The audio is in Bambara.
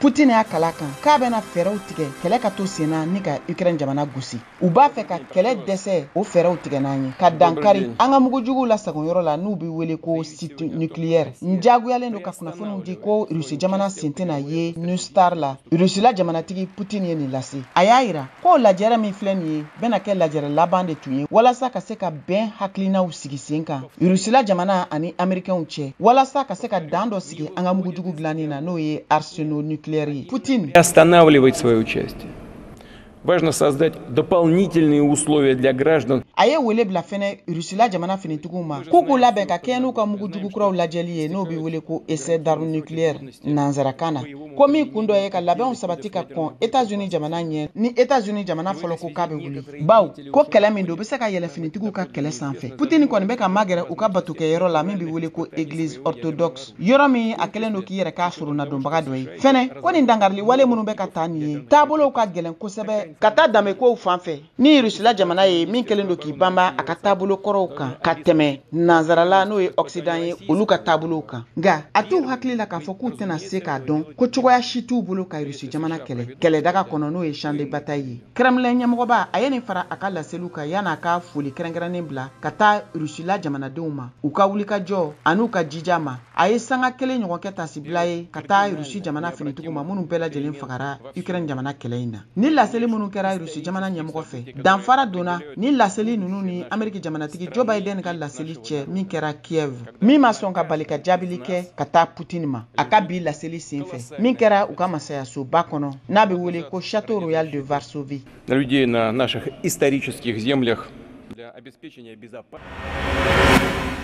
Putin y'a kala kan k'a bɛna fɛɛrɛw tigɛ kɛlɛ ka to senna ni ka Ukraine jamana gosi. U b'a fɛ ka kɛlɛ dɛsɛ o fɛɛrɛw tigɛ n'an ye ka dankari an ka mugujuguw lasagon yɔrɔ la, n'u bɛ wele ko site nucléaire. N jagoyalen don ka kunnafoniw di ko Rusi jamana sen tɛna ye New Star la. Rusila jamanatigi Putin ye nin lase. A y'a yira k'o lajɛrɛ min filɛ nin ye bɛna kɛ lajɛrɛ laban de tun ye walasa ka se ka bɛn hakilinaw sigi sen kan Rusila jamana ani Américainw cɛ, walasa ka se ka dan dɔ sigi an ka mugujugu dilanni na, n'o ye arsenal nucléaire ye. Putin Останавливать свое участие. Важно создать дополнительные условия для граждан. A ye wele bila fɛnɛ Rusila jamana finitigiw ma k'u labɛn ka kɛɲɛ n'u ka mugujugu kuraw lajɛli ye, n'o bɛ wele ko essai d'arme nucléaire nanzarakan na, ko min kun dɔ ye ka labɛnw sabati ka kɔn Etats-Unis jamana ɲɛ, ni Etats-Unis jamana fɔlɔ ko k'a bɛ wuli, baw ko kɛlɛ min don, u bɛ se ka yɛlɛ finitigiw ka kɛlɛ sanfɛ. Putin kɔni bɛ ka magɛrɛ u ka batokɛyɔrɔ la min bɛ wele ko église orthodoxe, yɔrɔ min a kɛlen don k'i yɛrɛ k'a soronadonbaga dɔ ye fɛnɛ, ko nin dankarili wale minnu bɛ ka taa nin ye, taabolow ka gɛlɛn kosɛbɛ ka taa danbekow fan fɛ ni Rusila jamana ye min kɛlen don k'i banba a ka taabolo kɔrɔw kan ka tɛmɛ nanzarala, n'o ye Occident ye, olu ka taabolow kan. Nka a t'u hakili la k'a fɔ k'u tɛna se k'a dɔn ko cogoya si t'u bolo ka Rusi jamana kɛlɛ kɛlɛdaga kɔnɔ, n'o ye champ de bataille ye. Kremlin ɲɛmɔgɔba a ye nin fara a ka laseliw kan yan'a ka foli kɛrɛnkɛrɛnnen bila ka taa Rusila jamanadenw ma u ka wulikajɔ an'u ka jija ma. A ye sanga kelen ɲɔgɔn kɛ tasibila ye ka taa Rusi jamana finitigiw ma minnu bɛɛ lajɛlen fagara Ukraine jamana kɛlɛ in na. Ni laseli minnu kɛra Rusi jamana ɲɛmɔgɔ fɛ, danfara donna ni laseli ninnu ni Ameriki jamanatigi Joe Biden ka laseli cɛ min kɛra Kiev, min ma sɔn ka bali ka jaabili kɛ ka taa Putin ma a ka bi laseli sen fɛ min kɛra u ka masayasoba kɔnɔ, n'a bɛ wele ko Château Royal de Varsovie. Людей на наших исторических землях для обеспечения безопасности.